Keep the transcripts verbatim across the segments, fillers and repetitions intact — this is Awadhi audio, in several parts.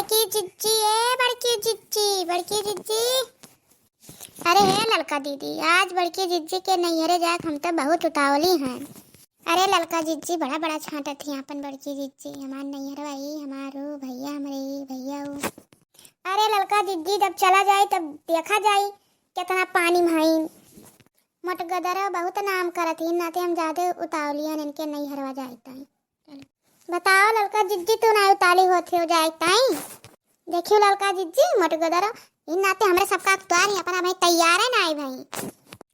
की जिज्जी, ए बड़की जिज्जी, बड़की जिज्जी। अरे हे ललका दीदी, आज बड़की जिज्जी के नैहरे जाए के हम तो बहुत उतावली हैं। अरे ललका जिज्जी बड़ा बड़ा छांटत ही आपन बड़की जिज्जी, हमार नैहरवा ई, हमार ऊ, भैया हमरे ई, भैया ऊ। अरे ललका जिज्जी, जब चला जाई तब देखा जाई कितना पानी में हईन। मोटगदरवा बहुत नाम करत ही, नाते हम ज्यादा उतावलियन इनके नैहरवा जाए ताई। बताओ ललका जिज्जी, तू ना उतावली होत हो जाए ताई? देखियो ललका जिज्जी, मोटगदरवा, इन नाते हमरे सबका अखबार ही अपना भाई तैयार है ना आई भाई।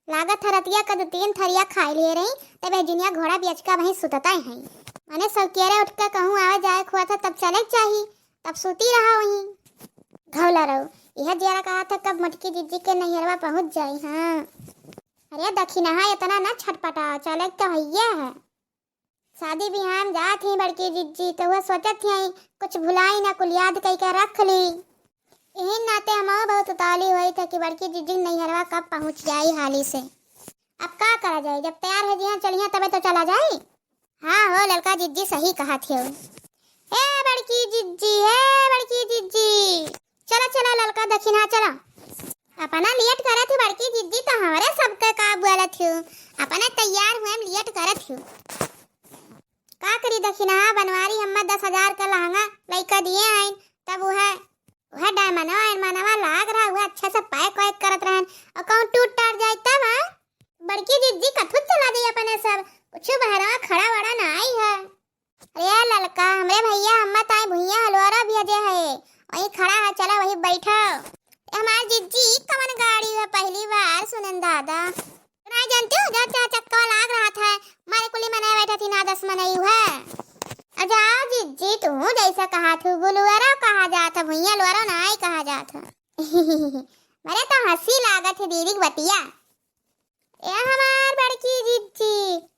लागत है रतिया का दो तीन थरिया खाई लिए रही, तबे जुनिया घोड़ा बेचका वहीं सुतता है। मने सौकेरे उठ के कहूँ आवे जाए के हुआ था तब चले के चाही, तब सूती रहा वहीं। घौला रहो, यह जियारा कहा था कब मोटकी जिज्जी के नैहरवा पहुँच जाई। हाँ। अरे दखिनहा, इतना ना छटपटा, चले के तो हइये है। शादी बियाह में जात ही बड़की जिज्जी, तो वह सोचत ही कुछ भुलाई ना, कुल याद कई के रख ली। यही नाते हम बहुत उतावली हुई थे कि बड़की जिज्जी नैहरवा कब पहुँच जाई हाली से। अब का करा जाए, जब तैयार हो जिया चलिया तबे तो चला जाए। हाँ हो ललका जिज्जी सही कहा थे। ए बड़की जिज्जी, ए बड़की जिज्जी, चला चला ललका दखिनहा चला। अपना लेट करत ही बड़की जिज्जी, तो हमरे सबके का बोलत ही, अपने तैयार हुए में लेट करत ही। का करी दखिनहा, बनवारी हम्मा दस हजार का लहंगा लइका दिए आइन, तब वह, वह डायमंडवा आइन मनवा लाग रहा, वह अच्छा से पैक वैक करत रहन, और कहूँ टूट टाट जाए तब, हाँ? बड़की जिज्जी कथू चला दी अपने सब, कुछ बहरवा खड़ा वड़ा ना आई है। अरे ललका, हमरे भैया हम्मा ताई भुइया हलवारा भेजे है, वही खड़ा है, चला वही बैठो। ए हमार जिज्जी, ई कवन गाड़ी है, पहली बार सुनन दादा। ना जानती हो, जब चार चक्का वाला आग रहा था, मारे कुली मने बैठा थी ना दस मनई हुआ। आ जाओ जिज्जी, तू जैसा कहा थू बुलवरा कहा जात है, भुइया लोरा ना ही कहा जात है। मरे तो हंसी लागत है दीदी के बतिया। ए हमार बड़की जिज्जी,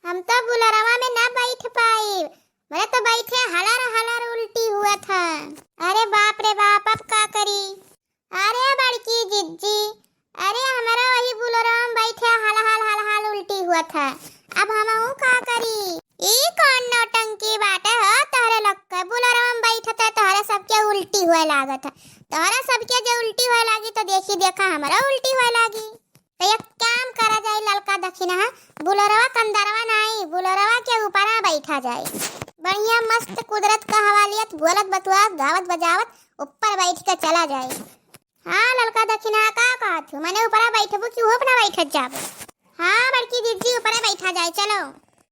हम तो बुलरवा में ना बैठ पाई, मरे तो बैठे हलर हलर उल्टी हुआ था। अरे बाप रे बाप, अब का करी? अरे बड़की जिज्जी, अरे हमरा वही बुलरवा में बैठे हल हल हल हल उल्टी हुआ था, अब हमहू का करी? ई कौन नौटंकी बाटे हो, तोहरे लोग के बुलरवा में बैठते तोहरे सबके उल्टी हुए लागत है। तोहरे सबके जे उल्टी हुए लागी तो देखी देखा हमरा उल्टी हुए लागी। तो एक काम करा जाई ललका दखिनहा, बुलरवा के अंदरवा नाई, बुलरवा के ऊपरा बैठा जाई। बढ़िया मस्त कुदरत का हवा लियत, बोलत बतुआत, गावत बजावत ऊपर बैठ के चला जाई। हाँ ललका दखिनहा, का कहत हूँ, मने ऊपरा बैठबू कि ऊपरा बैठत जाबू? हाँ बड़की जिज्जी, ऊपरा बैठा जाए, चलो।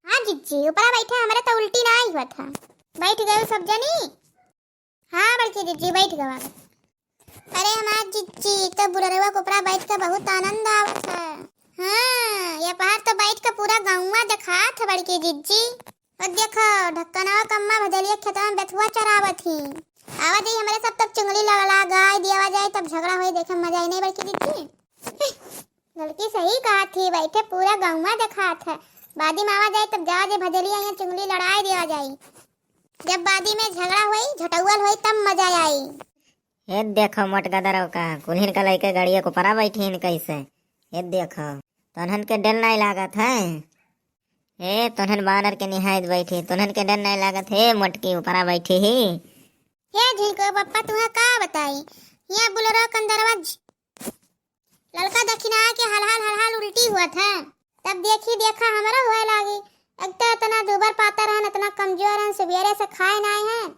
हाँ जिज्जी, ऊपरा बैठे, हमरे तो उल्टी ना आई हुआ था। बैठ गए सब जनी। हाँ बड़की जिज्जी, बैठ गवा। अरे हमार जिज्जी, तो बुलरवा के ऊपरा बैठ के बहुत आनंद आवत है। हाँ, ये पहाड़ तो बैठ के पूरा गौवा देखात है बड़की जिज्जी। और देखो, ढक्कनवा कम्मा भदलिया खेतवा में बेथुआ चरावत ही। आवा जाई हमरे सब तब चुंगली लड़ा गाय दियावा जाए, तब झगड़ा होई, देखे में मजा आई नहीं बड़की जिज्जी। लड़की सही कहा थी, बैठे पूरा गौवा देखात है। बादी में आवा जाए तब जावा जाए भदलिया यहाँ चुंगली लड़ाई दिया जाए। जब बादी में झगड़ा होई, झटौवल होई, तब मजा आई। ए देखो मोटगदरव का, कुल्हिन का लइके गड़िया के ऊपरा बैठीन कैसे। ए देखो, तोन्हन के डर नाई लागत है? ए तोन्हन बानर के निहायत बैठी, तोन्हन के डर नाई लागत है? मोटकी ऊपरा बैठी ही। हे झिनको पप्पा, तुहे का बताई, यहाँ बुलरो कंदरवा झ-, ललका दखिना के हलहाल हलहाल उल्टी हुआ था। तब देखी देखा हमरा हुए लागी। एक तो इतना दुबर पातर हन, इतना कमजोर हन, सुबेरे से खाए नाई हैं।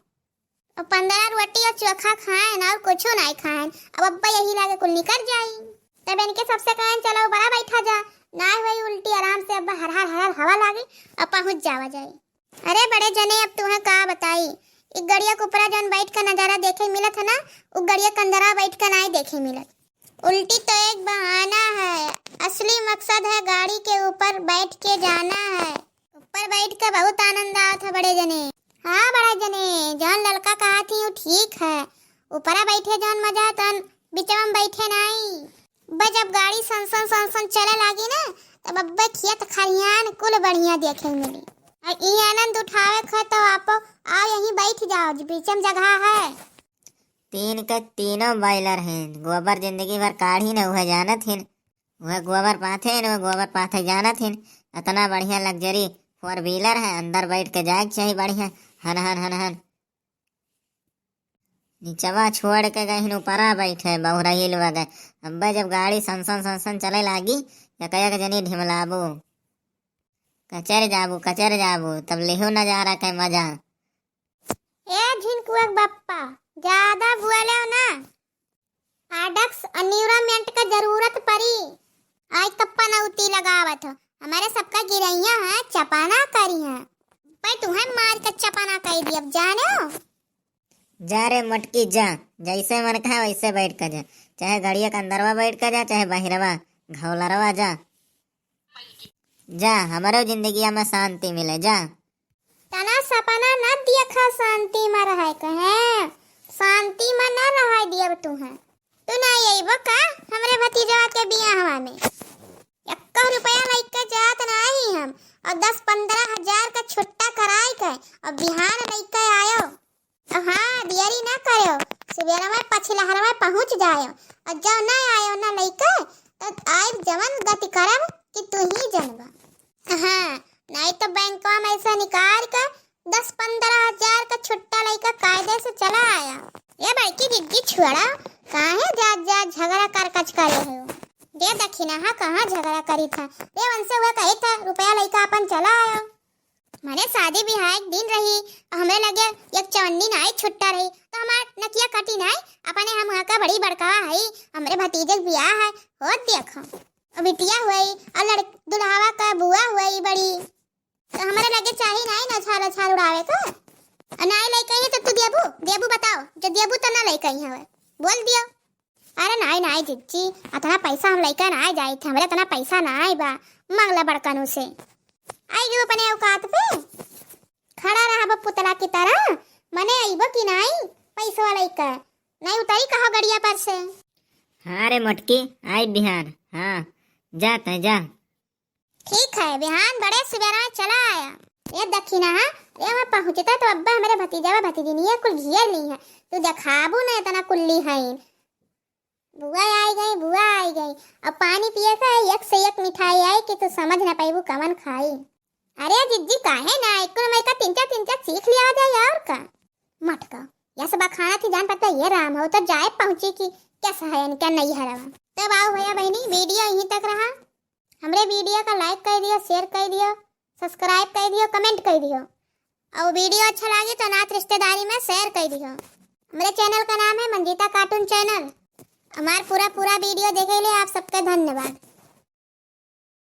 और पंद्रह रोटी और चोखा खाएन और कुछो नाई खाएन। अब अब्बा यही लागे कुल निकर जाई। तब इनके सबसे कहेन, "चलो बड़ा बैठा जा, नाई हुई उल्टी, आराम से अब्बा हरहर हरहर हवा लागी और पहुँच जावा जाई।" अरे बड़े जने, अब तुहें का बताई, ई गड़िया के ऊपरा जौन बैठ के नजारा देखे मिलत है ना, उ गड़िया के अंदरा बैठ के नाई देखे मिलत। उल्टी तो एक बहाना है, असली मकसद है गाड़ी के ऊपर बैठ के जाना है। ऊपर बैठ के बहुत आनंद आवत है बड़े जने। हाँ बड़े जने, जौन ललका कहा थी उ ठीक है, ऊपरा बैठे जौन मजा तौन बिचवा में बैठे नाई। बे जब गाड़ी सन सन सन सन चले लागी ना, तब अब्बे खेत खरियान कुल बढ़िया देखे मिली। और ई आनंद उठावे के है तो आपो आओ यहीं बैठ जाओ, बीच में जगह है। तीन के तीनों बॉयलर हैं, गोबर जिंदगी भर काढ़ी न, उहे जानत हिन, उहे गोबर पाथे न, उहे गोबर पाथे जानत हिन। इतना बढ़िया लग्जरी फोर व्हीलर है, अंदर बैठ के जाए के चाही बढ़िया, हन हन हन हन। निचवा छोड़ के गहिन ऊपरा बैठे बहुरहिल वगे। अब्बे जब गाड़ी सन सन सन सन चले लागी, एक एक जनी ढिमलाबू। कचर जाबू, कचर जाबू, तब लेहो नजारा के मजा। ए झिनकुआ के बप्पा, ज्यादा बोले ना। आडक्स environment का जरूरत परी। आज तो पनौती लगावत हो। हमारे सबका गिरैया है, चपाना करी है। पे तुहें मार के चपाना करी दियब, जाने हो? जा रे मोटकी, जा, जैसे मन कहे वैसे बैठ के जा, चाहे गड़िया के अंदरवा बैठ के जा, चाहे बहिरवा, घौलरवा जा। जा, हमरो जिंदगिया में शांति मिले, जा। तना सपना न देखा शांति में रहे के, हैं? शांति में न रहे दियब तुहें। तू ना अइबो का हमरे भतीजवा के बियाहवा में? एक्को रुपया लइके जात नाही हम, और दस पन्द्रह हजार का छुट्टा कराई के, और बिहान लइके आयो। हाँ, देरी ना करो, सुबेरा में पछिलहर में पहुँच जायो, और जब ना आयो ना लइके, तो आइब जवन गति करब कि तू ही जनबा। हाँ, नहीं तो बैंकवा में से निकाल के दस पन्द्रह हजार का छुट्टा लइके कायदे से चला आया। ये बड़की जिज्जी छोड़ा, काहे जात जात झगड़ा करकच करे हो? दे दखिना, हाँ, कहाँ झगड़ा करी था? दे उनसे हुआ कही था, रुपया लइके अपन चला आयो। माने शादी बियाह एक दिन रही, और हमरे लगे एक चवन्नी नाई छुट्टा रही, तो हमार नकिया कटी नाई, अपने हम वहाँ का बड़ी बड़कावा हई, हमरे भतीजे के बियाह है, होत देखो। और बिटिया हुई, और लड़-, दुल्हावा का बुआ हुई बड़ी, तो हमरे लगे चाही नाई ना छाल छाल उड़ावे का। और नाई लइके आई है तो तू देबू, देबू बताओ, जो देबू तो ना लइके आई हवे, बोल दियो। अरे नाई, नाई जिज्जी, अतना पैसा हम लइके ना जाई थे, हमरे अतना पैसा ना आई बा, मांगला बड़कनू से। आई गयो अपने औकात पे, खड़ा रहबो पुतला की तरह, मने अइबो कि नाई पैसवा लइके, नाई उतरी कहो गड़िया पर से। हाँ रे मोटकी, आई बिहान, हाँ, जा तै जा। ठीक है, बिहान बड़े सुबेरा में चला आया। ए दखिना, हाँ, अरे वहाँ पहुँचता तो अब्बा हमरे भतीजा व भतीजिनिया कुल घेर ली है। तू देखाबू ना इतना कुल्ली हईन। बुआ आई गई, बुआ आई गई। अब पानी पिए का एक से एक मिठाई आई कि तू समझ ना पाइबू कवन खाई। अरे जिज्जी काहे ना, एक नंबर का तीन चार, तीन चार चीख लिया जाए और का। मटका, यह सब खाना थी जान पड़ता ये राम हो तो जाए पहुँची कि कैसा है इनका नहीं हरवा। तब आओ भैया बहनी, video यहीं तक रहा। हमरे video का like कर दियो, share कर दियो, subscribe कर दियो, comment कर दियो। और video अच्छा लागी तो नात रिश्तेदारी में share कर दियो। हमरे channel का नाम है मंजीता cartoon channel। हमार पूरा पूरा video देखे लिए आप सबका धन्यवाद।